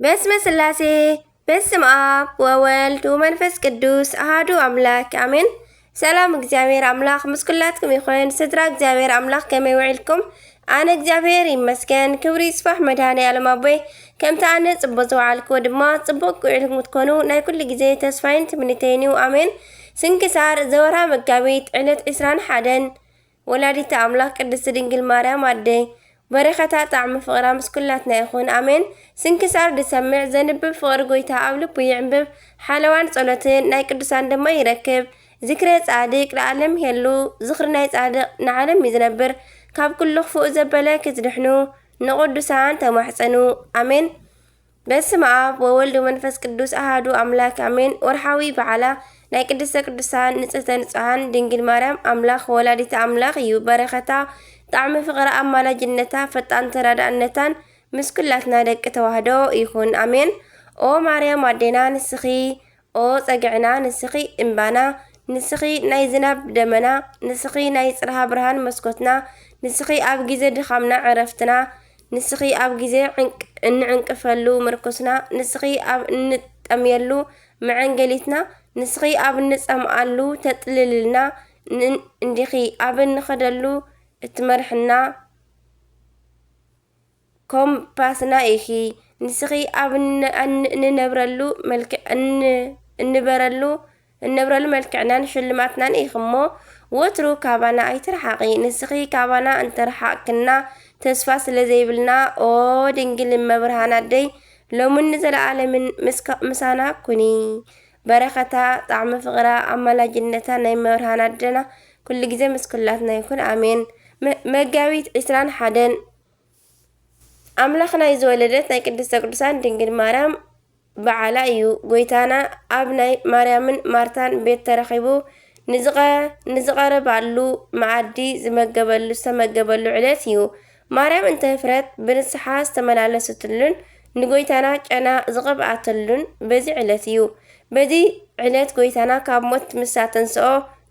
በስመ ስላሴ፣ በስመ ኣብ ወወልድ ወመንፈስ ቅዱስ ኣሃዱ ኣምላክ ኣሜን። ሰላም እግዚኣብሔር ኣምላኽ ምስ ኩላትኩም ይኹን። ስድራ እግዚኣብሔር ኣምላኽ ከመይ ውዒልኩም? ኣነ እግዚኣብሔር ይመስገን፣ ክብሪ ይስፋሕ መድኃኔ ዓለም ኣቦይ። ከምቲ ኣነ ጽቡቕ ዝወዓልክዎ ድማ ጽቡቕ ክውዕልኩም ክትኮኑ ናይ ኩሉ ግዜ ተስፋይን ትምኒተይን እዩ። ኣሜን። ስንክሳር ዘወርሃ መጋቢት ዕለት ዕስራን ሓደን። ወላዲተ ኣምላኽ ቅድስቲ ድንግል ማርያም ኣደይ፣ በረኸታ ጣዕሚ ፍቕራ ምስ ኩላትና ይኹን። ኣሜን። ስንክሳር ዝሰምዕ ዘንብብ ፍቕሪ ጎይታ ኣብ ልቡ ይዕንብብ። ሓለዋን ጸሎትን ናይ ቅዱሳን ድማ ይረክብ። ዝክረ ጻድቅ ለዓለም ይሄሉ፣ ዝኽሪ ናይ ጻድቅ ንዓለም እዩ ዝነብር። ካብ ኩሉ ክፉእ ዘበለ ክትድሕኑ ንቅዱሳን ተማሕጸኑ። ኣሜን። በስመ ኣብ ወወልድ ወመንፈስ ቅዱስ ኣሃዱ ኣምላክ ኣሜን። ወርሓዊ በዓላ ናይ ቅድስተ ቅዱሳን ንጽህተ ንጹሃን ድንግል ማርያም ኣምላኽ ወላዲተ ኣምላኽ እዩ። በረኸታ፣ ጣዕሚ ፍቕራ፣ ኣማላጅነታ፣ ፈጣን ተራዳእነታን ምስ ኩላትና ደቂ ተዋህዶ ይኹን። ኣሜን። ኦ ማርያም ኣዴና ንስኺ ኦ ጸግዕና፣ ንስኺ እምባና፣ ንስኺ ናይ ዝናብ ደመና፣ ንስኺ ናይ ጽርሃ ብርሃን መስኮትና፣ ንስኺ ኣብ ግዜ ድኻምና ዕረፍትና፣ ንስኺ ኣብ ግዜ ዕንቅ-፣ እንዕንቅፈሉ ምርኩስና፣ ንስኺ ኣብ እንጠምየሉ መዐንገሊትና፣ ንስኺ ኣብ እንጸምኣሉ ተጥልልልና፣ ን-፣ እንዲኺ ኣብ እንኸደሉ እትመርሕና። ኮምፓስና ኢኺ። ንስኺ ኣብ ን-፣ ኣን-፣ እንነብረሉ መልክዕ፣ እን-፣ እንበረሉ፣ እንነብረሉ መልክዕናን ሽልማትናን ኢኺ እሞ፣ ወትሩ ካባና ኣይትርሓቒ። ንስኺ ካባና እንተረሓቕክና፣ ተስፋ ስለ ዘይብልና፣ ኦ ድንግል እመ ብርሃን ኣደይ፣ ሎምን ንዘለኣለምን ምስ ከ-፣ ምሳና ኩኒ። በረኸታ፣ ጣዕሚ ፍቕራ፣ ኣማላጅነታ ናይ እመ ብርሃን ኣደና ኩሉ ግዜ ምስ ኩላትና ይኹን። ኣሜን። መ-፣ መጋቢት ዕስራን ሓደን። ኣምላኽ ናይ ዝወለደት ናይ ቅድስተ ቅዱሳን ድንግል ማርያም በዓላ እዩ። ጎይታና ኣብ ናይ ማርያምን ማርታን ቤት ተረኺቡ ንዝቐ-፣ ንዝቐረባሉ መኣዲ ዝመገበሉ፣ ዝተመገበሉ ዕለት እዩ። ማርያም እንተ ህፍረት ብንስሓ ዝተመላለሰትሉን ንጎይታና ጨና ዝቐብኣተሉን በዚ ዕለት እዩ። በዚ ዕለት ጎይታና ካብ ሞት ምስ ኣተንስኦ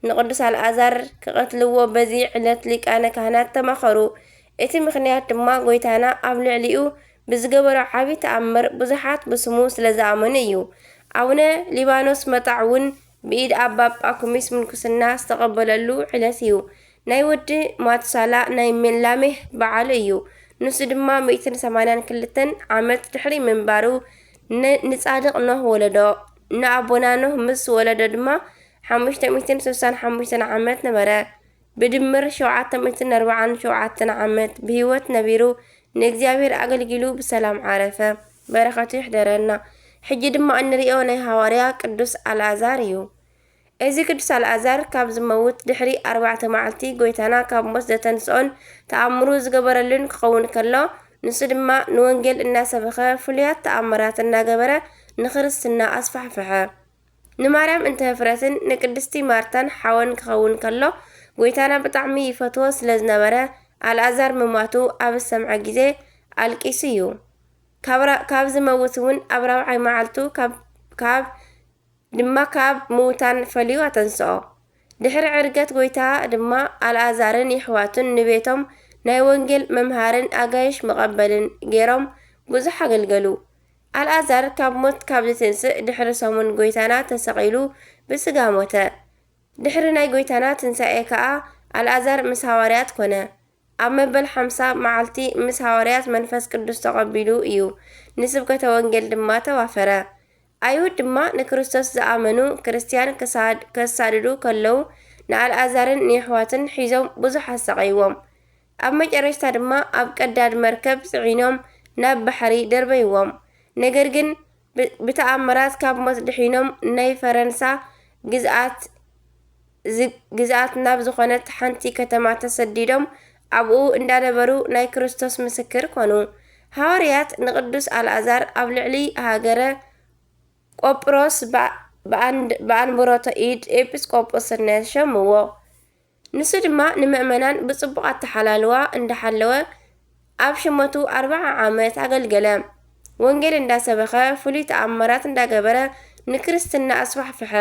ንቅዱስ ኣልኣዛር ክቐትልዎ በዚ ዕለት ሊቃነ ካህናት ተማኸሩ። እቲ ምኽንያት ድማ ጎይታና ኣብ ልዕሊኡ ብዝገበሮ ዓቢ ተኣምር ብዙሓት ብስሙ ስለ ዝኣመኑ እዩ። ኣቡነ ሊባኖስ መጣዕ እውን ብኢድ ኣባ ጳኩሚስ ምንኩስና ዝተቐበለሉ ዕለት እዩ። ናይ ወዲ ማቱሳላ ናይ ላሜህ በዓሉ እዩ። ንሱ ድማ ሚእትን ሰማንያን ክልተን ዓመት ድሕሪ ምንባሩ ን-፣ ንጻድቕ ኖህ ወለዶ። ንኣቦና ኖህ ምስ ወለዶ ድማ ሓሙሽተ ሚእትን ስሳን ሓሙሽተን ዓመት ነበረ። ብድምር ሸውዓተ ሚእትን ኣርባዓን ሸውዓተን ዓመት ብህይወት ነቢሩ ንእግዚኣብሔር ኣገልጊሉ ብሰላም ዓረፈ። በረኸቱ ይሕደረና። ሕጂ ድማ እንርእዮ ናይ ሃዋርያ ቅዱስ ኣልኣዛር እዩ። እዚ ቅዱስ ኣልኣዛር ካብ ዝመውት ድሕሪ ኣርባዕተ መዓልቲ ጎይታና ካብ ሞት ዘተንስኦን ተኣምሩ ዝገበረሉን ክኸውን ከሎ፣ ንሱ ድማ ንወንጌል እናሰበኸ ፍሉያት ተኣምራት እናገበረ ንክርስትና ኣስፋሕፈሐ። ንማርያም እንተ ህፍረትን ንቅድስቲ ማርታን ሓወን ክኸውን ከሎ፣ ጎይታና ብጣዕሚ ይፈትዎ ስለ ዝነበረ፣ ኣልኣዛር ምማቱ ኣብ ዝሰምዐ ግዜ ኣልቂሱ እዩ። ካብ ራ-፣ ካብ ዝመውት እውን ኣብ ራብዓይ መዓልቱ ካብ፣ ካብ ድማ ካብ ምዉታን ፈልዩ ኣተንስኦ። ድሕሪ ዕርገት ጎይታ ድማ ኣልኣዛርን የሕዋቱን ንቤቶም ናይ ወንጌል መምሃርን ኣጋይሽ መቐበልን ገይሮም ብዙሕ ኣገልገሉ። ኣልኣዛር ካብ ሞት ካብ ዝትንስእ ድሕሪ ሰሙን ጎይታና ተሰቒሉ ብስጋ ሞተ። ድሕሪ ናይ ጎይታና ትንሳኤ ከኣ ኣልኣዛር ምስ ሃዋርያት ኮነ። ኣብ መበል ሓምሳ መዓልቲ ምስ ሃዋርያት መንፈስ ቅዱስ ተቐቢሉ እዩ ንስብከተ ወንጌል ድማ ተዋፈረ። ኣይሁድ ድማ ንክርስቶስ ዝኣመኑ ክርስትያን ክሳድ-፣ ከሳድዱ ከለዉ ንኣልኣዛርን ንየሕዋትን ሒዞም ብዙሕ ኣሳቐይዎም። ኣብ መጨረሽታ ድማ ኣብ ቀዳድ መርከብ ጽዒኖም ናብ ባሕሪ ደርበይዎም። ነገር ግን ብ-፣ ብተኣምራት ካብ ሞት ድሒኖም ናይ ፈረንሳ ግዝኣት ዝ-፣ ግዝኣት ናብ ዝኾነት ሓንቲ ከተማ ተሰዲዶም ኣብኡ እንዳነበሩ ናይ ክርስቶስ ምስክር ኮኑ። ሃዋርያት ንቅዱስ ኣልኣዛር ኣብ ልዕሊ ሃገረ ቆጵሮስ ብኣ-፣ ብኣንድ-፣ ብኣንብሮተ ኢድ ኤጲስቆጶስነት ሸምዎ። ንሱ ድማ ንምእመናን ብጽቡቕ ኣተሓላልዋ እንዳሓለወ ኣብ ሽመቱ ኣርብዓ ዓመት ኣገልገለ። ወንጌል እንዳሰበኸ ፍሉይ ተኣምራት እንዳገበረ ንክርስትና ኣስፋሕፍሐ።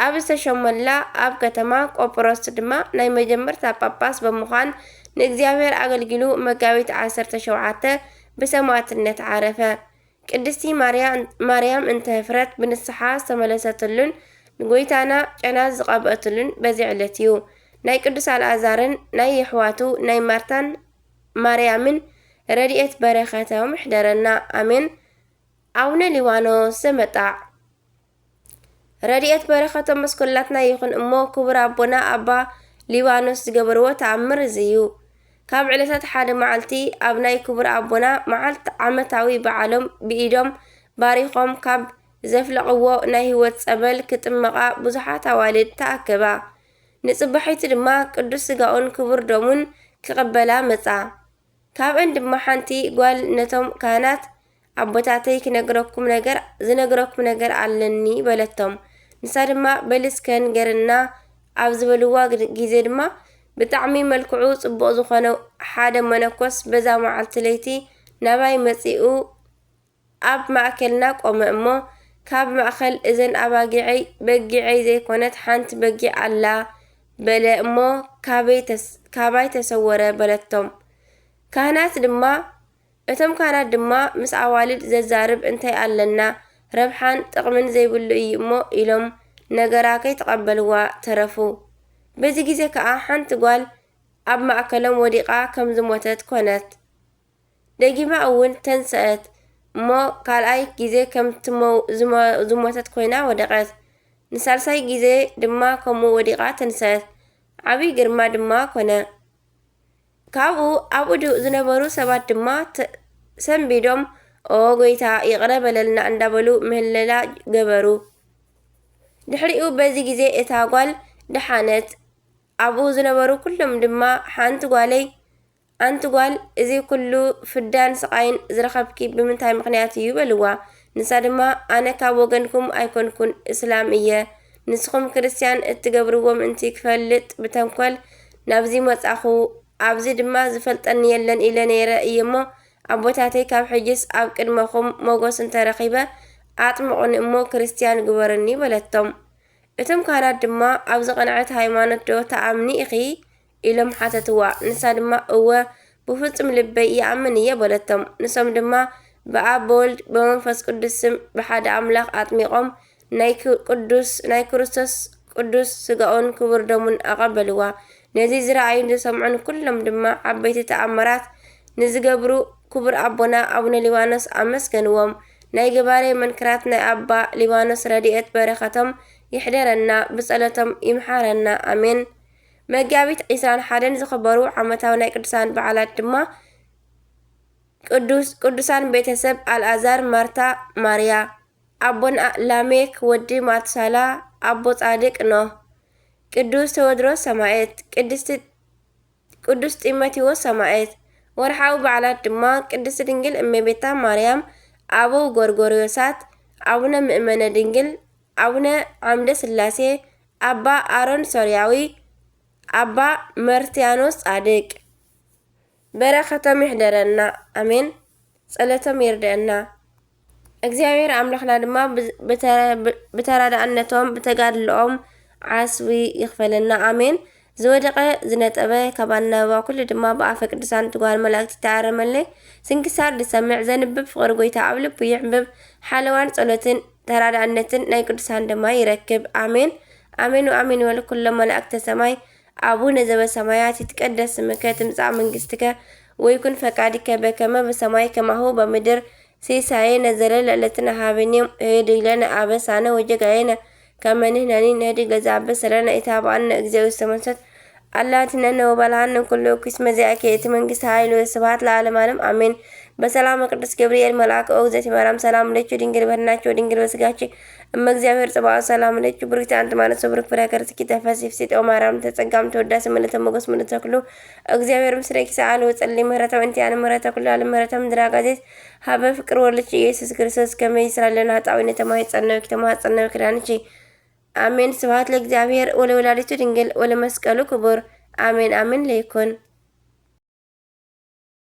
ኣብ ዝተሸመላ ኣብ ከተማ ቆጵሮስ ድማ ናይ መጀመርታ ጳጳስ ብምዃን ንእግዚኣብሔር ኣገልጊሉ መጋቢት ዓሰርተ ሸውዓተ ብሰማዕትነት ዓረፈ። ቅድስቲ ማርያ-፣ ማርያም እንተ ህፍረት ብንስሓ ዝተመለሰትሉን ንጎይታና ጨና ዝቐብአትሉን በዚ ዕለት እዩ። ናይ ቅዱስ ኣልኣዛርን ናይ የሕዋቱ ናይ ማርታን ማርያምን ረድኤት በረኸቶም ይሕደረና። ኣሜን። ኣቡነ ሊባኖስ ዘመጣዕ። ረድኤት በረኸቶም ምስ ኩላትና ይኹን እሞ፣ ክቡር ኣቦና ኣባ ሊባኖስ ዝገበርዎ ተኣምር እዚ እዩ። ካብ ዕለታት ሓደ መዓልቲ፣ ኣብ ናይ ክቡር ኣቦና መዓልቲ ዓመታዊ በዓሎም ብኢዶም ባሪኾም ካብ ዘፍለቕዎ ናይ ህይወት ጸበል ክጥመቓ ብዙሓት ኣዋልድ ተኣከባ። ንጽባሒቱ ድማ ቅዱስ ስጋኡን ክቡር ደሙን ክቕበላ መጻ። ካብአን ድማ ሓንቲ ጓል ነቶም ካህናት፣ "ኣቦታተይ ክነግረኩም ነገር፣ ዝነግረኩም ነገር ኣለኒ" በለቶም። ንሳ ድማ፣ "በሊ እስከ ንገርና" ኣብ ዝበልዋ ግ-፣ ግዜ ድማ፣ ብጣዕሚ መልክዑ ጽቡቕ ዝኾነ ሓደ መነኮስ በዛ መዓልቲ ለይቲ ናባይ መጺኡ ኣብ ማእከልና ቆመ እሞ፣ "ካብ ማእከል እዘን ኣባጊዐይ፣ በጊዐይ ዘይኮነት ሓንቲ በጊዕ ኣላ" በለ እሞ፣ ካበይ ተስ-፣ ካባይ ተሰወረ በለቶም። ካህናት ድማ፣ እቶም ካህናት ድማ፣ "ምስ ኣዋልድ ዘዛርብ እንታይ ኣለና? ረብሓን ጥቕምን ዘይብሉ እዩ እሞ" ኢሎም ነገራ ከይተቐበልዋ ተረፉ። በዚ ግዜ ከኣ ሓንቲ ጓል ኣብ ማእከሎም ወዲቓ ከም ዝሞተት ኮነት። ደጊማ እውን ተንሰአት እሞ፣ ካልኣይ ግዜ ከም ትመው-፣ ዝሞ-፣ ዝሞተት ኮይና ወደቐት። ንሳልሳይ ግዜ ድማ ከምኡ ወዲቓ ተንሰአት። ዓብዪ ግርማ ድማ ኮነ። ካብኡ ኣብኡ ድ-፣ ዝነበሩ ሰባት ድማ ተ-፣ ሰንቢዶም፣ "ኦ ጐይታ፣ ይቕረ በለልና" እንዳበሉ ምህለላ ገበሩ። ድሕሪኡ በዚ ግዜ እታ ጓል ደሓነት። ኣብኡ ዝነበሩ ኩሎም ድማ፣ "ሓንቲ ጓለይ፣ ኣንቲ ጓል፣ እዚ ኩሉ ፍዳን ስቓይን ዝረኸብኪ ብምንታይ ምኽንያት እዩ?" በልዋ። ንሳ ድማ፣ "ኣነ ካብ ወገንኩም ኣይኮንኩን፣ እስላም እየ። ንስኹም ክርስትያን እትገብርዎ ምእንቲ ክፈልጥ ብተንኮል ናብዚ መጻኹ። ኣብዚ ድማ ዝፈልጠኒ የለን ኢለ ነይረ እየ እሞ፣ ኣቦታተይ፣ ካብ ሕጅስ ኣብ ቅድመኹም ሞገስ እንተረኺበ፣ ኣጥምቑኒ እሞ ክርስትያን ግበሩኒ" በለቶም። እቶም ካህናት ድማ፣ "ኣብ ዝቐንዐት ሃይማኖት ዶ ትኣምኒ ኢኺ?" ኢሎም ሓተትዋ። ንሳ ድማ፣ "እወ፣ ብፍጹም ልበይ ይኣምን እየ" በለቶም። ንሶም ድማ ብኣብ ብወልድ ብመንፈስ ቅዱስ ስም ብሓደ ኣምላኽ ኣጥሚቖም፣ ናይ ክ-፣ ቅዱስ፣ ናይ ክርስቶስ ቅዱስ ስጋኡን ክቡር ደሙን ኣቐበልዋ። ነዚ ዝረኣዩን ዝሰምዑን ኩሎም ድማ ዓበይቲ ተኣምራት ንዝገብሩ ክቡር ኣቦና ኣቡነ ሊባኖስ ኣመስገንዎም። ናይ ገባሬ መንክራት ናይ ኣባ ሊባኖስ ረድኤት በረኸቶም ይሕደረና፣ ብጸሎቶም ይምሓረና። ኣሜን። መጋቢት ዒስራን ሓደን ዝኽበሩ ዓመታዊ ናይ ቅዱሳን በዓላት ድማ ቅዱስ፣ ቅዱሳን ቤተሰብ ኣልኣዛር፣ ማርታ፣ ማርያ፣ ኣቦና ላሜክ፣ ወዲ ማቱሳላ፣ ኣቦ ጻድቅ ኖህ፣ ቅዱስ ቴዎድሮስ ሰማዕት፣ ቅድስቲ፣ ቅዱስ ጢሞቴዎስ ሰማዕት። ወርሓዊ በዓላት ድማ ቅድስቲ ድንግል እመቤታ ማርያም፣ ኣበው ጎርጎርዮሳት፣ ኣቡነ ምእመነ ድንግል፣ ኣቡነ ዓምደ ስላሴ፣ ኣባ ኣሮን ሶርያዊ፣ ኣባ መርትያኖስ ጻድቅ። በረኸቶም ይሕደረና። ኣሜን። ጸሎቶም ይርደአና። እግዚኣብሔር ኣምላኽና ድማ ብ-፣ ብተ-፣ ብ-፣ ብተራዳእነቶም፣ ብተጋድሎኦም ዓስቢ ይኽፈለና። ኣሜን። ዝወደቐ ዝነጠበ ካብ ኣናብባ ኩሉ ድማ ብኣፈ ቅዱሳን ትጓል መላእክቲ ተኣረመለይ። ስንክሳር ዝሰምዕ ዘንብብ ፍቕሪ ጎይታ ኣብ ልቡ ይሕንብብ። ሓለዋን ጸሎትን ተራዳእነትን ናይ ቅዱሳን ድማ ይረክብ። ኣሜን። ኣሜን ወኣሜን ይበሉ ኩሎም መላእክተ ሰማይ። ኣቡነ ዘበሰማያት ይትቀደስ ስምከ ትምጻእ መንግስትከ ወይኩን ፈቃድከ በከመ በሰማይ ከማሁ በምድር። ሲሳየነ ዘለለ ዕለትነ ሃበነ ዮም፣ ህድግ ለነ አበሳነ ወጌጋየነ ከመ ንሕነኒ ንህድግ ለዘአበሰ ለነ፣ ኢታብአነ እግዚኦ ውስተ መንሱት፣ አላ አድኅነነ ወባልሐነ እምኩሉ እኩይ፣ እስመ ዚአኪ ይእቲ መንግስት ኃይል ወስብሐት ለዓለመ ዓለም፣ አሜን። በሰላመ ቅዱስ ገብርኤል መልአክ፣ ኦ እግዝእቲ ማርያም፣ ሰላም ለኪ፣ ድንግል በድናኪ ወድንግል በስጋኪ፣ እመ እግዚአብሔር ጸባኦት፣ ሰላም ለኪ፣ ብሩክቲ አንቲ እምአንስት፣ ብሩክ ፍሬ ከርሥኪ ተፈሲ ፍሲጥ፣ ኦ ማርያም፣ ተጸጋም ተወዳሲ፣ ምልዕተ ሞገስ፣ ምልዕተ ኩሉ፣ እግዚአብሔር ምስሌኪ፣ ሰአሊ ወጸሊ ምህረተ፣ ወእንቲአነ ምህረተ ኩሉ ዓለም፣ ምህረተ ምድር አጋዜት፣ ሀበ ፍቅር ወልድኪ ኢየሱስ ክርስቶስ ከመ ይስራ ለነ ኃጣውኢነ ተማሂጸነኪ ተማሐጸነኪ ኪዳንኪ። አሜን። ስብሐት ለእግዚአብሔር ወለወላዲቱ ድንግል ወለመስቀሉ ክቡር። አሜን አሜን ለይኩን።